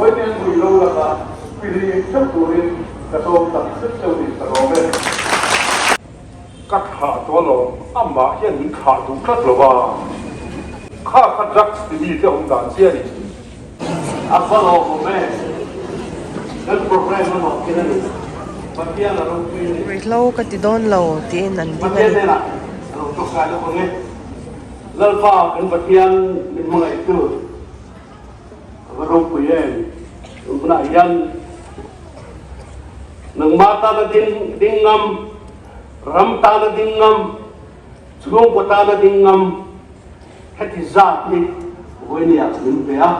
Vawiin ruihhlo lakah fihlim theuh turin ka sawm tak zet cheu ni ka lawm e. Ka thlah tawh alawm, amah hian min thlah duh tlat lo va, kha kha drugs ti mi te awm dan chiah a ni. A va lawmawm e, kan program a mawh thin a ni, Pathian a ropui a ni. Ruihhlo ka ti dawn lo tiin an ding a ni. Pathian hnenah a lo tawngkai lawk ang e, Lalpa kan Pathian min hmangaihtu. A va ropui em? Tun hunah hian nangmah tana ding ding ngam, ram tana ding ngam, chhungkaw tana ding ngam heti zat hi vawinia min pe a.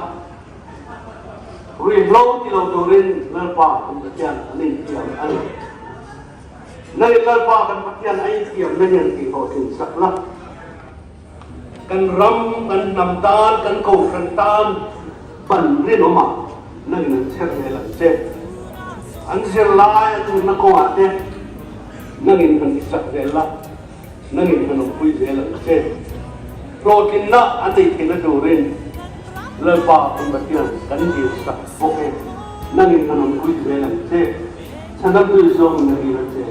Ruihhlo ti lo turin Lalpa kan Pathian an inthiam a ni. Nangin Lalpa kan Pathian a inthiamna hian tihhlawhtlin sak la. Kan ram, kan hnam tan, kan kohhran tan ban rinawm ah nangin an chher zel ang che. An zirlai an zirna kawngah te nangin han tichak zel la, nangin han awmpui zel ang che. Hlawhtlinna an nei theihna turin Lalpa kan Pathian kan dirsak bawk e, nangin han awmpui zel ang che. Chhanamtu Isua hmun a dil a che.